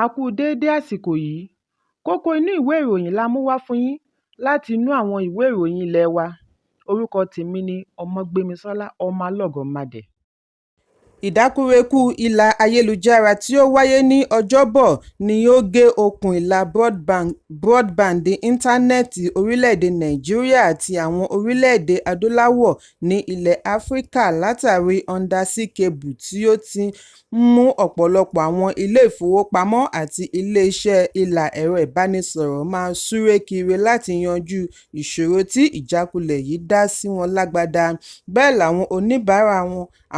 A kú déédé àsìkò yìí. Kókó inú ìwé ìròyìn la mú wá fún yín láti inú àwọn ìwé ìròyìn ilé wa. Orúkọ tèmi ni Ọmọgbémisọ́lá Ọmọlọ́gọ̀mádẹ. Ìdákúrekú ìlà ayélujára tí ó wáyé ní Ọjọ́bọ̀ ni ó gé okùn ìlà broadband íńtánẹ́ẹ̀tì orílẹ̀-èdè Nàìjíríà àti àwọn orílẹ̀-èdè Adúláwò ní ilẹ̀ Áfíríkà látàrí Undersea Cable tí ó ti ń mú ọ̀pọ̀lọpọ̀ àwọn ilé-ìfowópamọ́ àti ilé-iṣẹ́ ìlà ẹ̀rọ ìbánisọ̀rọ̀ máa súré kiri láti yanjú ìṣòro tí ìjákulẹ̀ yìí dá sí wọn lágbádá, bẹ́ẹ̀ làwọn oníbàárà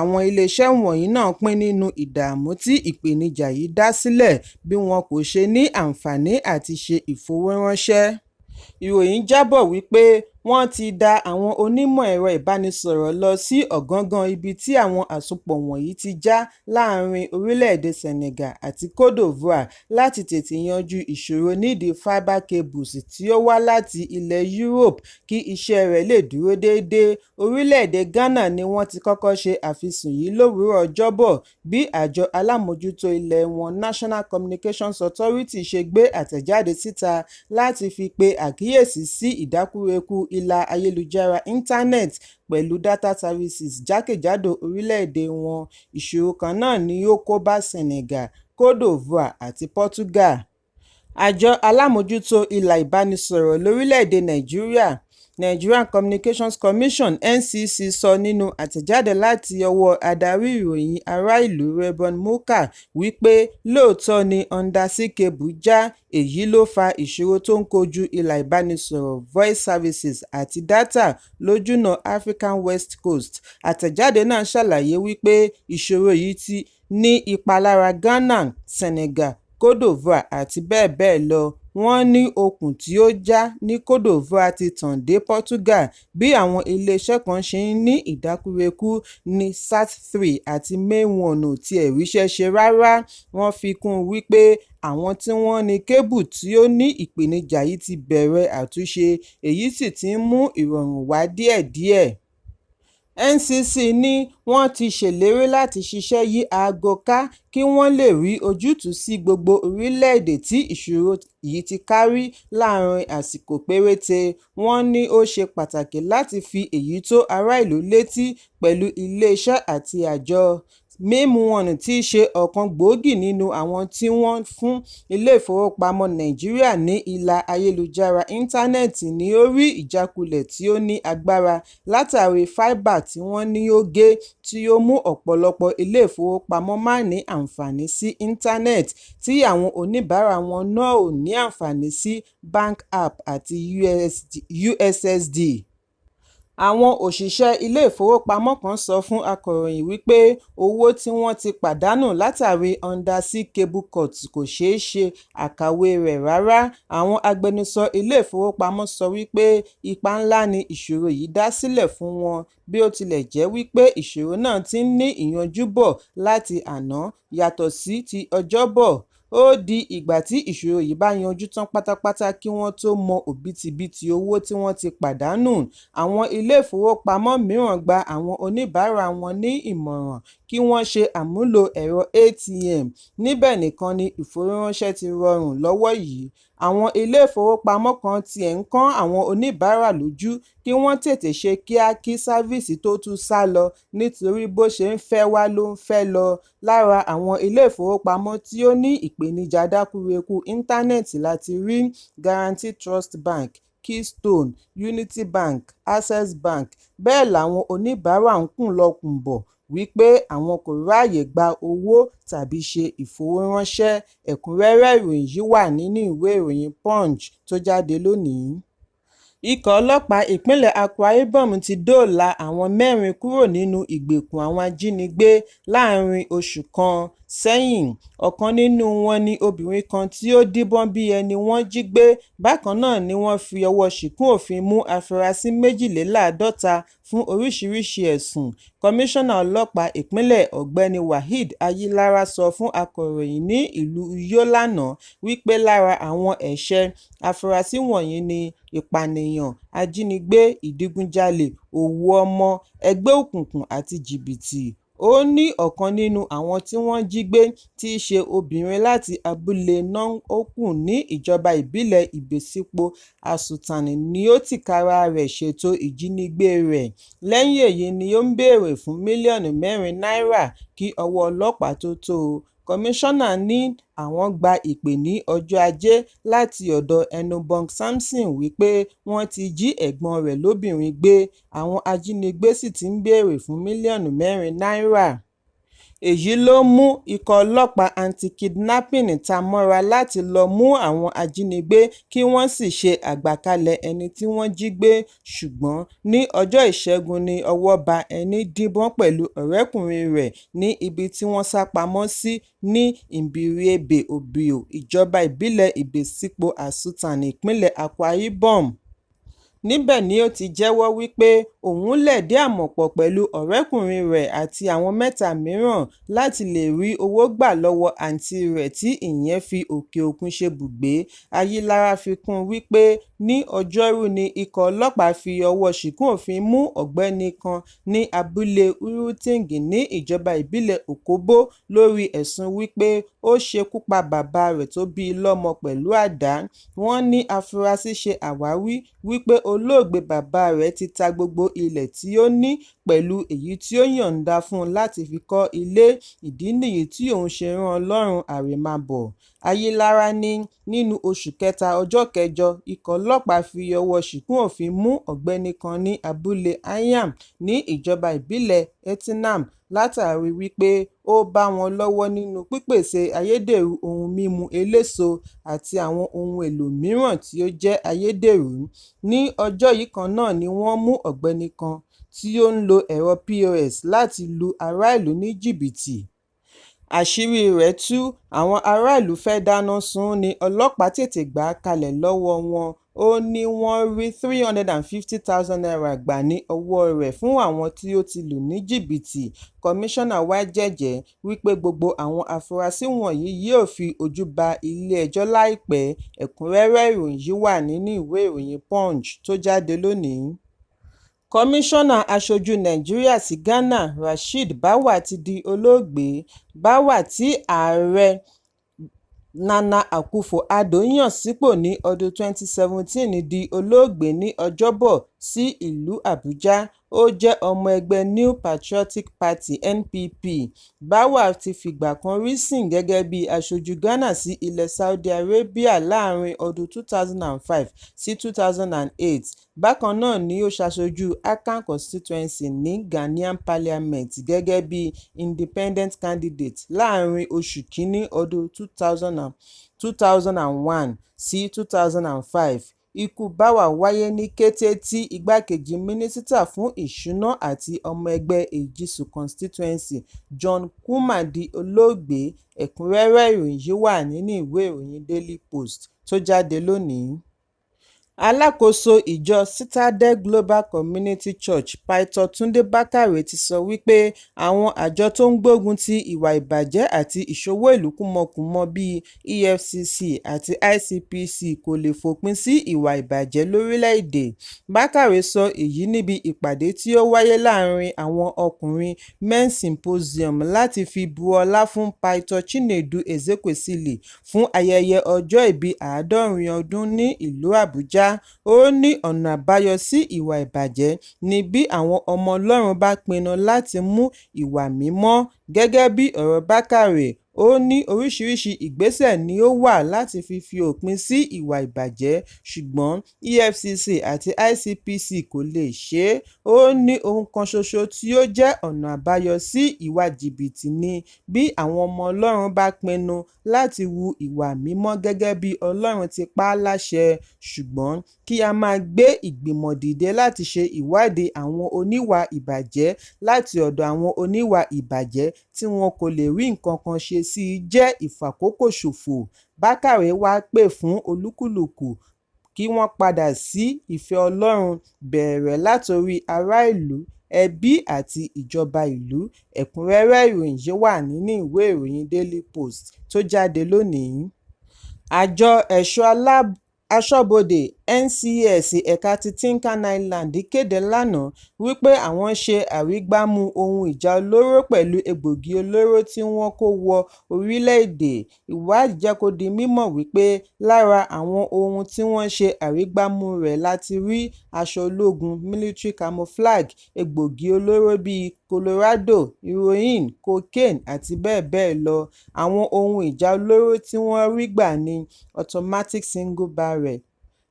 àwọn ilé-iṣẹ́ wọ̀nyí náà pín nínú ìdààmú tí ìpèníjà yìí dá sílẹ̀ bí wọn kò ṣe ní àǹfààní àti ṣe ìfowóráńṣẹ́. Ìròyìn jábọ̀ wípé wọ́n ti da àwọn onímọ̀ ẹ̀rọ ìbánisọ̀rọ̀ lọ sí ọ̀gángán ibi tí àwọn àsopọ̀ wọ̀nyí ti já láàárín orílẹ̀-èdè Senegal àti Côte d'Ivoire láti tètè yanjú ìṣòro nídi fibre cables tí ó wá láti ilẹ̀ Europe kí iṣẹ́ rẹ̀ lè dúró déédé. Orílẹ̀-èdè Ghana ni wọ́n ti kọ́kọ́ ṣe àfisùn yìí lówùúrọ̀ Ọjọ́bọ̀ bí àjọ alámòójútó ilẹ̀ wọn National Communications Authority ṣe gbé àtẹ̀jáde síta láti fi pe àkíyèsí sí ìdákúrekú ìlà ayélujára íńtánẹ́ẹ̀tì pẹ̀lú data services jákèjádò orílẹ̀-èdè wọn. Ìṣòro kan náà ni ó kó bá Senegal, Côte d'Ivoire àti Portugal. Àjọ alámòójútó ìlà ìbánisọ̀rọ̀ lórílẹ̀-èdè Nàìjíríà, Nigerian Communications Commission (NCC) sọ nínú àtẹ̀jáde láti ọwọ́ adarí ìròyìn ará ìlú Rayburn Mukar wípé lóòótọ́ ni Undersea Cable já, èyí ló fa ìṣòro tó ń kojú ìlà ìbánisọ̀rọ̀ voice services àti dátà lójúnà African West Coast. Àtẹ̀jáde náà ṣàlàyé wípé ìṣòro yìí ti ní ipa lára Ghana, Senegal, Côte d'Ivoire àti bẹ́ẹ̀ bẹ́ẹ̀ lọ. Wọ́n ní okùn tí ó já ní Côte d'Ivoire ti tàn dé Portugal, bí àwọn ilé-iṣẹ́ kan ṣe ń ní ìdákúrekú ní SAT3 àti MainOne ò tiẹ̀ ríṣẹ́ ṣe rárá. Wọ́n fi kún un wípé àwọn tí wọ́n ní kébù tí ó ní ìpèníjà yìí ti bẹ̀rẹ̀ àtúnṣe, èyí sì ti ń mú ìrọ̀rùn wá díẹ̀díẹ̀. NCC ní wọ́n ti ṣèlérí láti ṣiṣẹ́ yí aago ká kí wọ́n lè rí ojútùú sí gbogbo orílẹ̀-èdè tí ìṣòro yìí ti kárí láàárín àsìkò péréte. Wọ́n ní ó ṣe pàtàkì láti fi èyí tó ará ìlú létí pẹ̀lú ilé-iṣẹ́ àti àjọ. MainOne tí í ṣe ọ̀kan gbòógì nínú àwọn tí wọ́n ń fún ilé-ìfowópamọ́ Nàìjíríà ní ìlà ayélujára íńtánẹ́ẹ̀tì ní ó rí ìjákulẹ̀ tí ó ní agbára látàrí fáíbà tí wọ́n ní ó gé tí ó mú ọ̀pọ̀lọpọ̀ ilé-ìfowópamọ́ má ní àǹfààní sí íńtánẹ́ẹ̀tì tí àwọn oníbàárà wọn náà ò ní àǹfààní sí Bank App àti USSD. Àwọn òṣìṣẹ́ ilé-ìfowópamọ́ kan sọ fún akọ̀ròyìn wípé owó tí wọ́n ti pàdánù látàrí Undersea Cable cut kò ṣeé ṣe àkàwé rẹ̀ rárá. Àwọn agbẹnusọ ilé-ìfowópamọ́ sọ wípé ipa ńlá ni ìṣòro yìí dá sílẹ̀ fún wọn bí ó tilẹ̀ jẹ́ wípé ìṣòro náà ti ń ní ìyanjú bọ̀ láti àná, yàtọ̀ sí ti Ọjọ́bọ̀. Ó di ìgbà tí ìṣòro yìí bá yanjú tán pátápátá kí wọ́n tó mọ òbítíbitì owó tí wọ́n ti pàdánù. Àwọn ilé-ìfowópamọ́ mìíràn gba àwọn oníbàárà wọn ní ìmọ̀ràn kí wọ́n ṣe àmúlò ẹ̀rọ ATM, níbẹ̀ nìkan ni ìfowóráńṣẹ́ ti rọrùn lọ́wọ́ yìí. Àwọn ilé-ìfowópamọ́ kan tiẹ̀ ń kán àwọn oníbàárà lójú kí wọ́n tètè ṣe kíá kí sáfíìsì tó tún sálọ nítorí bó ṣe ń fẹ́ wá ló ń fẹ́ lọ. Lára àwọn ilé-ìfowópamọ́ tí ó ní ìpèníjà dákúrekú íńtánẹ́ẹ̀tì la ti rí Guaranty Trust Bank, Keystone, Unity Bank, Access Bank, bẹ́ẹ̀ làwọn oníbàárà ń kùn-lọ-kùnbọ̀ wípé àwọn kò ráàyè gba owó tàbí ṣe ìfowóráńṣẹ́. Ẹ̀kúnrẹ́rẹ́ ìròyìn yìí wà nínú ìwé ìròyìn Punch tó jáde lónìí. Ikọ̀ ọlọ́pàá ìpínlẹ̀ Akwa Ibom ti dóòlà àwọn mẹ́rin kúrò nínú ìgbèkùn àwọn ajínigbé láàárín oṣù kan sẹ́yìn. Ọ̀kan nínú wọn ni obìnrin kan tí ó díbọ́n bí ẹni wọ́n jí gbé. Bákan náà ni wọ́n fi ọwọ́ ṣìkún òfin mú afurasí 52 fún oríṣiríṣi ẹ̀sùn. Kọmíṣánná Ọlọ́pàá Ìpínlẹ̀ Ọ̀gbẹ́ni Waheed Ayilara sọ fún akọ̀ròyìn ní ìlú Uyo lánàá wípé lára àwọn ẹ̀ṣẹ̀ afurasí wọ̀nyí ni ìpànìyàn, ajínigbé, ìdígunjalè, òwò ọmọ ẹgbẹ́ òkùnkùn àti jìbìtì. Ó ní ọ̀kan nínú àwọn tí wọ́n jí gbé tí í ṣe obìnrin láti abúlé Nong Okun ní ìjọba ìbílẹ̀ Ibesikpo Asutan ni ó tìkára rẹ̀ ṣètò ìjínigbé rẹ̀, lẹ́yìn èyí ni ó ń béèrè fún mílíọ̀nù 4 náírà kí ọwọ́ ọlọ́pàá tó tó o. Kọmíṣánná ní àwọn gba ìpè ní ọjọ́ Ajé láti ọ̀dọ̀ Enobong Samson wípé wọ́n ti jí ẹ̀gbọ́n rẹ̀ lóbìnrin gbé, àwọn ajínigbé sì ti ń béèrè fún mílíọ̀nù 4 náírà. Èyí ló mú ikọ̀ ọlọ́pàá anti-kidnapping ta mọ́ra láti lọ́ọ́ mú àwọn ajínigbé kí wọ́n sì ṣe àgbàkalẹ̀ ẹni tí wọ́n jí gbé, ṣùgbọ́n ní ọjọ́ Ìṣẹ́gun ní ọwọ́ bá Ẹnidíbọn pẹ̀lú ọ̀rẹ́kùnrin rẹ̀ ní ibi tí wọ́n sá pamọ́ sí ní Mbiriebe Obio, ìjọba ìbílẹ̀ Ibesikpo Asutan, ìpínlẹ̀ Akwa Ibom. Níbẹ̀ ni ó ti jẹ́wọ́ wípé òun lẹ̀dí àmọ̀ pọ̀ pẹ̀lú ọ̀rẹ́kùnrin rẹ̀ àti àwọn mẹ́ta mìíràn láti lè rí owó gbà lọ́wọ́ àǹtí rẹ̀ tí ìyẹn fi òkè òkun ṣebùgbé. Ayílára fi kún un wípé ní Ọjọ́rú ni ikọ̀ ọlọ́pàá fi ọwọ́ ṣìkún òfin mú ọ̀gbẹ́ni kan ní abúlé Uruting ní ìjọba ìbílẹ̀ Okobo lórí ẹ̀sùn wípé ó ṣekú pa bàbá rẹ̀ tó bí i lọ́mọ pẹ̀lú àdá. Wọ́n ní afurasí ṣe àwáwí wípé olóògbé bàbá rẹ̀ ti ta gbogbo ilẹ̀ tí ó ní pẹ̀lú èyí tí ó yọ̀ǹda fún un láti fi kọ́ ilé, ìdí nìyí tí òun ṣe rán an lọ́run àrèmábọ̀. Ayílára ní nínú oṣù kẹta ọjọ́ kẹjọ, ikọ̀ ọlọ́pàá fi ọwọ́ ṣìkún òfin mú ọ̀gbẹ́ni kan ní abúlé Anyam ní ìjọba ìbílẹ̀ Etinan látàrí wípé ó bá wọn lọ́wọ́ nínú pípèsè ayédèrú ohun mímu eléso àti àwọn ohun èlò mìíràn tí ó jẹ́ ayédèrú. Ní ọjọ́ yìí kan náà ni wọ́n mú ọ̀gbẹ́ni kan tí ó ń lo ẹ̀rọ POS láti lu aráàlú ní jìbìtì. Àṣírí rẹ̀ tú, àwọn aráàlú fẹ́ẹ́ dáná sun ún ní ọlọ́pàá tètè gbà á kalẹ̀ lọ́wọ́ wọn. Ó ní wọ́n rí ₦350,000 gbà ní ọwọ́ rẹ̀ fún àwọn tí ó ti lù ní jìbìtì. Kọmíṣánná wàá jẹ́jẹ̀ẹ́ wípé gbogbo àwọn afurasí wọ̀nyí yóò fi ojú ba ilé-ẹjọ́ láìpẹ́. Ẹ̀kúnrẹ́rẹ́ ìròyìn yìí wà nínú ìwé ìròyìn Punch tó jáde lónìí. Kọmíṣánná aṣojú Nàìjíríà sí Ghana Rasheed Bawa ti di olóògbé. Báwà tí Ààrẹ Nana Akufo-Addo yàn sípò ní ọdún 2017 di olóògbé ní Ọjọ́bọ̀ sí ìlú Àbújá. Ó jẹ́ ọmọ ẹgbẹ́ New Patriotic Party (NPP). Báwà ti fìgbà kan rí sìn gẹ́gẹ́ bí aṣojú Ghana sí ilẹ̀ Saudi Arabia láàárín ọdún 2005 sí 2008. Bákan náà ni ó ṣaṣojú Akan Constituency ní Ghanaian Parliament gẹ́gẹ́ bí independent candidate láàárín oṣù kínní ọdún 2001 sí 2005. Ikú Báwà wáyé ní kété tí igbákejì mínísítà fún ìṣúná àti ọmọ ẹgbẹ́ Ejisu Constituency John Kumah di olóògbé. Ẹ̀kúnrẹ́rẹ́ ìròyìn yìí wà nínú ìwé ìròyìn Daily Post tó jáde lónìí. Alákòóso ìjọ Citadel Global Community Church Pító Túndé Bákàrè ti sọ wípé àwọn àjọ tó ń gbógun ti ìwà ìbàjẹ́ àti ìṣowó ìlú kúmọkùmọ bíi EFCC àti ICPC kò lè fòpin sí ìwà ìbàjẹ́ lórílẹ̀-èdè. Bákàrè sọ èyí níbi ìpàdé tí ó wáyé láàárín àwọn ọkùnrin Men's Symposium láti fi bu ọlá fún Pító Chinedu Ezekwesili fún ayẹyẹ ọjọ́ ìbí 70 ọdún ní ìlú Àbújá. Ó ní ọ̀nà àbáyọ sí ìwà ìbàjẹ́ ni bí àwọn ọmọ Ọlọ́run bá pinnu láti mú ìwà mímọ́. Gẹ́gẹ́ bí ọ̀rọ̀ Bákàrè, ó ní oríṣiríṣi ìgbésẹ̀ ni ó wà láti fi fi òpin sí ìwà ìbàjẹ́ ṣùgbọ́n EFCC àti ICPC kò lè ṣe é. Ó ní ohun kan ṣoṣo tí ó jẹ́ ọ̀nà àbáyọ sí ìwà jìbìtì ni bí àwọn ọmọ Ọlọ́run bá pinnu láti hu ìwà mímọ́ gẹ́gẹ́ bí Ọlọ́run ti pa á láṣẹ, ṣùgbọ́n kí á máa gbé ìgbìmọ̀ dìde láti ṣe ìwádìí àwọn oníwà ìbàjẹ́ láti ọ̀dọ̀ àwọn oníwà ìbàjẹ́ tí wọn kò lè rí nǹkan kan ṣe sí jẹ́ ìfàkókòṣòfò. Bákàrè wàá pè fún olúkúlùkù kí wọ́n padà sí ìfẹ́ Ọlọ́run, bẹ̀rẹ̀ látorí ará ìlú, ẹbí àti ìjọba ìlú. Ẹ̀kúnrẹ́rẹ́ ìròyìn yìí wà nínú ìwé ìròyìn Daily Post tó jáde lónìí. Àjọ ẹ̀ṣọ́ aṣọ́bodè NCS ẹ̀ka ti Tinkan Island kéde lánàá wípé àwọn ṣe àrígbámú ohun ìjà olóró pẹ̀lú egbòogi olóró tí wọ́n kó wọ orílẹ̀-èdè. Ìwádìí jẹ́ kó di mímọ̀ wípé lára àwọn ohun tí wọ́n ṣe àrígbámú rẹ̀ la ti rí aṣọ ológun military camouflage, egbòogi olóró bíi Colorado, heroin, cocaine àti bẹ́ẹ̀ bẹ́ẹ̀ lọ. Àwọn ohun ìjà olóró tí wọ́n rí gbà ní automatic single barrel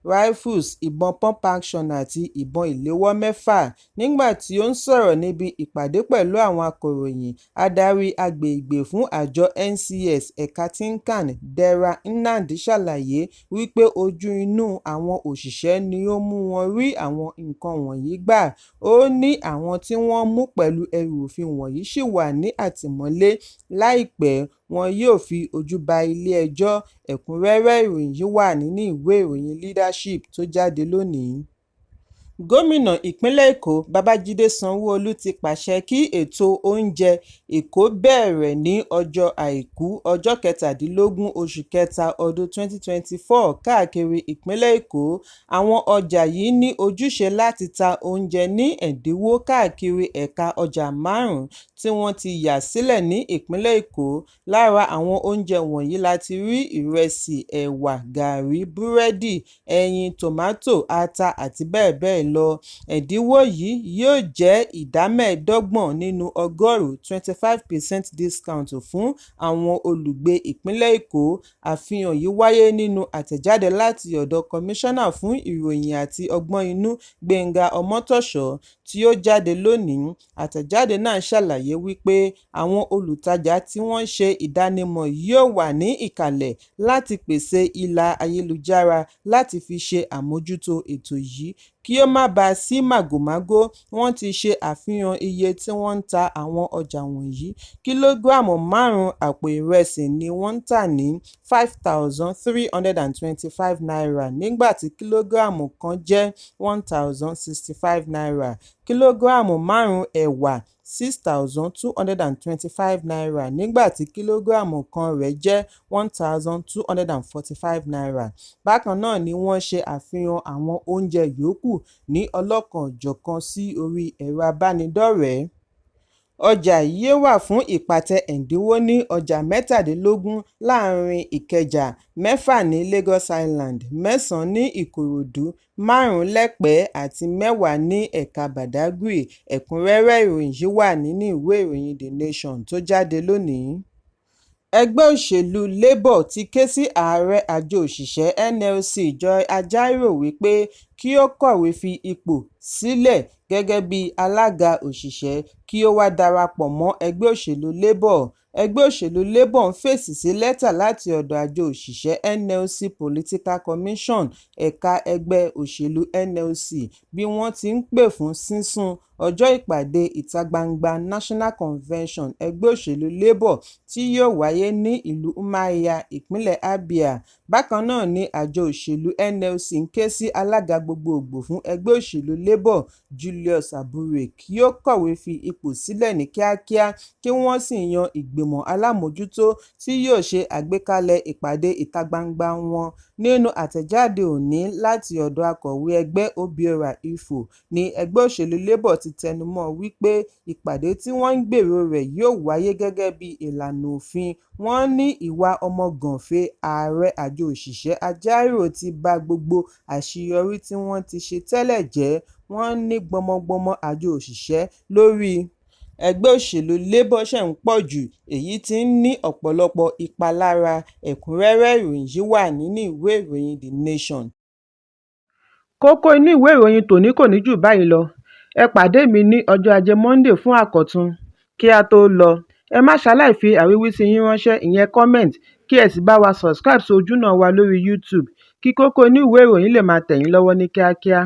rifles, ìbọn pump-action àti ìbọn ìléwọ́ 6. Nígbà tí ó ń sọ̀rọ̀ níbi ìpàdé pẹ̀lú àwọn akọ̀ròyìn, adarí agbègbè fún àjọ NCS ẹ̀ka Tinkan, Dera Nnamdi ṣàlàyé wípé ojú inú àwọn òṣìṣẹ́ ni ó mú wọn rí àwọn nǹkan wọ̀nyí gbà. Ó ní àwọn tí wọ́n mú pẹ̀lú ẹrù òfin wọ̀nyí ṣì wà ní àtìmọ́lé, láìpẹ́ wọn yóò fi ojú ba ilé-ẹjọ́. Ẹ̀kúnrẹ́rẹ́ ìròyìn yìí wà nínú ìwé ìròyìn Leadership tó jáde lónìí. Gómìnà ìpínlẹ̀ Èkó Babájídé Sanwó-Olú ti pàṣẹ kí ètò oúnjẹ Èkó bẹ̀rẹ̀ ní ọjọ́ Àìkú, ọjọ́ 17 oṣù kẹta ọdún 2024 káàkiri ìpínlẹ̀ Èkó. Àwọn ọjà yìí ní ojúṣe láti ta oúnjẹ ní ẹ̀dínwó káàkiri ẹ̀ka ọjà márùn-ún tí wọ́n ti yà sílẹ̀ ní ìpínlẹ̀ Èkó. Lára àwọn oúnjẹ wọ̀nyí la ti rí ìrẹsì, ẹ̀wà, gàárì, búrẹ́dì, ẹyin, tòmátò, ata àti bẹ́ẹ̀ bẹ́ẹ̀ lọ. Ẹ̀dínwó yìí yóò jẹ́ ìdá 25 nínú ọgọ́rùn-ún 25% discount fún àwọn olùgbé ìpínlẹ̀ Èkó. Àfihàn yìí wáyé nínú àtẹ̀jáde láti ọ̀dọ̀ Kọmíṣánná fún Ìròyìn àti Ọgbọ́n Inú Gbénga Ọmọ́tọ́ṣọ̀ tí ó jáde lónìí. Àtẹ̀jáde náà ṣàlàyé wípé àwọn olùtajà tí wọ́n ṣe ìdánimọ̀ yóò wà ní ìkàlẹ̀ láti pèsè ìlà ayélujára láti fi ṣe àmójútó ètò yìí. Kí ó má baà sí màgòmágó, wọ́n ti ṣe àfihàn iye tí wọ́n ń ta àwọn ọjà wọ̀nyí: Kìlógíráàmù 5 àpò ìrẹsì ni wọ́n ń tà ní ₦5,325 nígbà tí kìlógíráàmù kan jẹ́ ₦1,065, kìlógíráàmù 5 ẹ̀wà ₦6,225 nígbà tí kìlógíráàmù kan rẹ̀ jẹ́ ₦1,245. Bákan náà ni wọ́n ṣe àfihàn àwọn oúnjẹ yòókù ní ọlọ́kan-ò-jọ̀kan sí orí ẹ̀rọ abánidọ́rẹ̀ẹ́. Ọjà yìí yóò wà fún ìpàtẹ ẹ̀dínwó ní ọjà 17 láàárín Ìkẹjà, 6 ní Lagos Island, 9 ní Ìkòròdú, 5 lẹ́pẹ́ àti 10 ní ẹ̀ka Badagry. Ẹ̀kúnrẹ́rẹ́ ìròyìn yìí wà nínú ìwé ìròyìn The Nation tó jáde lónìí. Ẹgbẹ́ òṣèlú Labour ti ké sí ààrẹ àjọ òṣìṣẹ́ NLC Joe Ajaero wípé kí ó kọ̀wé fi ipò sílẹ̀ gẹ́gẹ́ bí alága òṣìṣẹ́ kí ó wá darapọ̀ mọ́ ẹgbẹ́ òṣèlú Labour. Ẹgbẹ́ òṣèlú Labour ń fèsì sí lẹ́tà láti ọ̀dọ̀ àjọ òṣìṣẹ́ NLC Political Commission ẹ̀ka ẹgbẹ́ òṣèlú NLC bí wọ́n ti ń pè fún sísún ọjọ́ ìpàdé ìta-gbangba National Convention ẹgbẹ́ òṣèlú Labour tí yóò wáyé ní ìlú Umuahia, ìpínlẹ̀ Abia. Bákan náà ni àjọ òṣèlú NLC ń ké sí alága gbogboògbò fún ẹgbẹ́ òṣèlú Labour Julius Abure kí ó kọ̀wé fi ipò sílẹ̀ ní kíákíá kí wọ́n sì yan ìgbìmọ̀ alámòójútó tí yóò ṣe àgbékalẹ̀ ìpàdé ìta-gbangba wọn. Nínú àtẹ̀jáde òní láti ọ̀dọ̀ akọ̀wé ẹgbẹ́ Obiora Ifoh ní ẹgbẹ́ òṣèlú Labour ti tẹnumọ́ wípé ìpàdé tí wọ́n ń gbèrò rẹ̀ yóò wáyé gẹ́gẹ́ bí ìlànà òfin. Wọ́n ní ìwà ọmọgànfẹ́ ààrẹ àjọ òṣìṣẹ́ Ajaero ti ba gbogbo àṣeyọrí tí wọ́n ti ṣe tẹ́lẹ̀ jẹ́. Wọ́n ní gbọmọgbọmọ àjọ òṣìṣẹ́ lórí ẹgbẹ́ òṣèlú Labour ṣì ń pọ̀jù, èyí tí ń ní ọ̀pọ̀lọpọ̀ ìpalára. Ẹ̀kúnrẹ́rẹ́ ìròyìn yìí wà nínú ìwé ìròyìn The Nation. Kókó inú ìwé ìròyìn tòní kò ní jù báyìí lọ. Ẹ pàdé mi ní ọjọ́ Ajé Monde fún àkọ́tún. Kí á tó lọ, ẹ má ṣaláì fi àríwísí yín ránṣẹ́ ìyẹn comment kí ẹ sì bá wa subscribe sí ojúnà wa lórí YouTube kí kókó inú ìwé ìròyìn lè máa tẹ̀ yín lọ́wọ́ ní kíákíá.